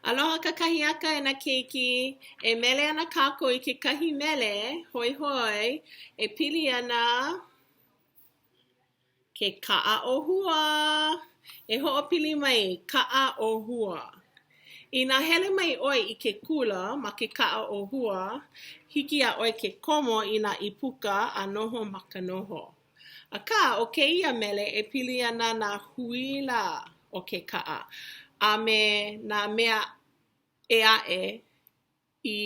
Aloha kakahiaka e nā keiki. E mele ana kākou i kekahi mele hoihoi e pili ana ke kaʻa ʻōhua. E hoʻopili mai, kaʻa ʻōhua. Inā hele mai ʻoe i ke kula ma ke kaʻa ʻōhua, hiki iā ʻoe ke komo i nā ʻīpuka a noho ma ka noho. Akā, ʻo kēia mele e pili ana nā huila o ke kaʻa a me nā mea ʻē aʻe i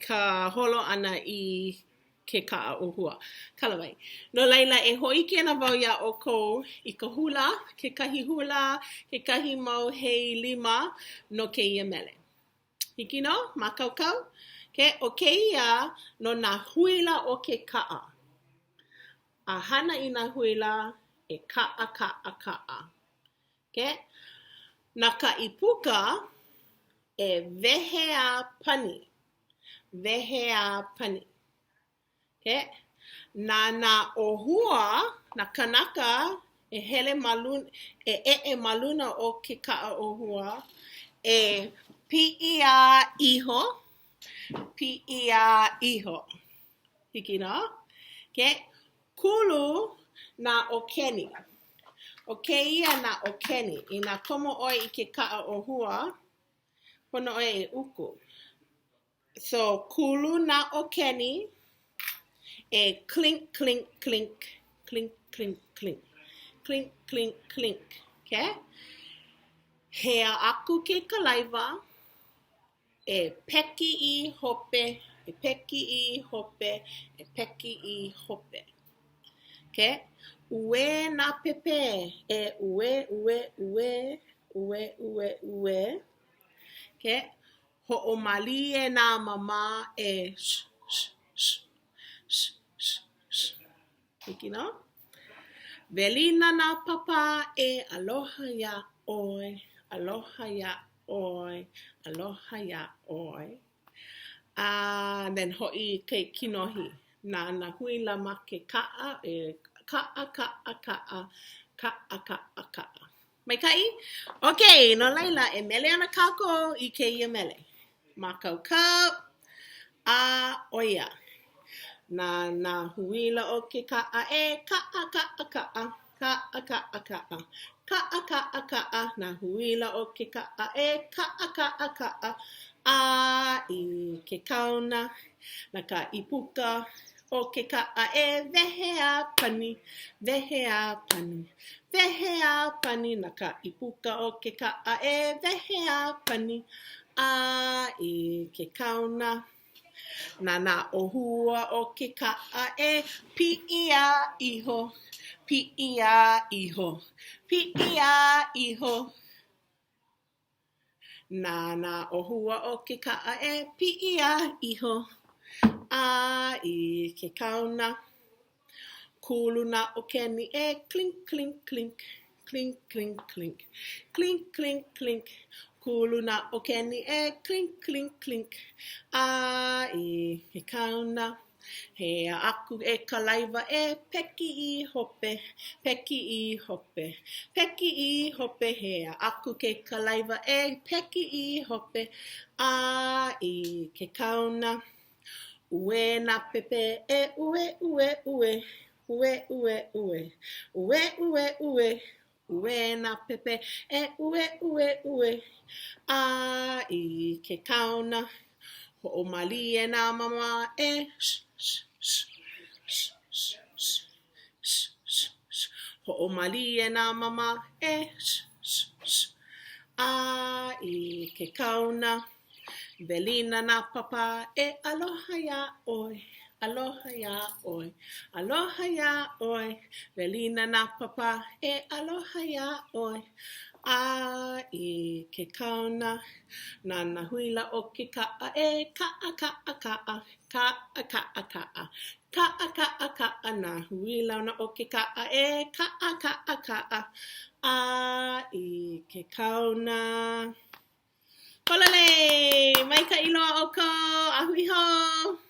ka holo ʻana i ke kaʻa ʻōhua. Kala mai. No laila, e hōʻike ana wau iā ʻoukou i ka hula, kekahi hula, kekahi mau hei lima no kēia mele. Hiki nō? Mākaukau? Okay, ʻo kēia no nā huila o ke kaʻa. A hana i nā huila e kaʻa, kaʻa, kaʻa. Okay? Na ka ʻīpuka e wehe a pani. Wehe a pani. Okay? Na nā ʻōhua, nā kanaka e hele ma luna, e eʻe ma luna o ke kaʻa ʻōhua, e piʻi a iho, piʻi a iho. Hiki nō? Okay? Kulu nā ʻokeni. ʻO kēia nā ʻokeni. Inā komo ʻoe i ke kaʻa ʻōhua, pono ʻoe e uku. So, kulu nā ʻokeni e clink, clink, clink, clink, clink, clink, clink, clink, clink, okay? Hea aku ke kalaiwa e peki i hope, e peki i hope, e peki i hope. Okay? Uē nā pēpē e uē, uē, uē, uē, uē, uē. Okay? Hoʻomālie nā māmā e sh, sh, sh, sh, sh, sh. Hiki nō? Welina nā pāpā e aloha iā ʻoe, aloha iā ʻoe, aloha iā ʻoe. A then hoʻi ke kinohi na nā huila ma ke kaʻa e kaʻa, kaʻa, kaʻa, kaʻa, kaʻa, kaʻa. Maikaʻi? Ok, no laila, e mele ana kākou i kēia mele. Mākaukau, a ʻo ia. Na nā huila o ke kaʻa e kaʻa, kaʻa, kaʻa, kaʻa, kaʻa, kaʻa, kaʻa, kaʻa, kaʻa, nā huila o ke kaʻa e kaʻa, kaʻa, kaʻa, a i ke kaona, na ka ʻīpuka o ke kaʻa e wehe a pani, wehe a pani, wehe a pani, na ka ʻīpuka o ke kaʻa e wehe a pani, a i ke kaona, na nā ʻōhua o ke kaʻa e piʻi a iho, piʻi a iho, piʻi a iho. Na nā ʻōhua o ke kaʻa e piʻi a iho a i ke kaona. Kulu nā ʻokeni e clink, clink, clink, clink, clink, clink, clink, clink, clink, kulu nā ʻokeni e clink, clink, clink, a i ke kaona. Hea aku e kalaiwa e peki i hope, peki i hope, peki i hope, hea aku ke kalaiwa e peki i hope, a i ke kaona. Uē nā pēpē e uē, uē, uē, uē, uē, uē, uē, uē, uē, Uē nā pēpē e uē, uē, uē, a i ke kaona. Hoʻomālie nā māmā e sh, sh, sh, sh, sh, sh, sh, sh, sh. Hoʻomālie nā māmā e sh, sh, sh, a i ke kaona. Welina nā pāpā e aloha iā ʻoe, aloha iā ʻoe, aloha iā ʻoe. Welina nā pāpā e aloha iā ʻoe. A i ke kaona, na nā huila o ke kaʻa e kaʻa, kaʻa, kaʻa, kaʻa, kaʻa, kaʻa, kaʻa, kaʻa, kaʻa, nā huila o ke kaʻa e kaʻa, kaʻa, kaʻa, a i ke kaona. Pololei! Maikaʻi loa ʻoukou! A hui hou!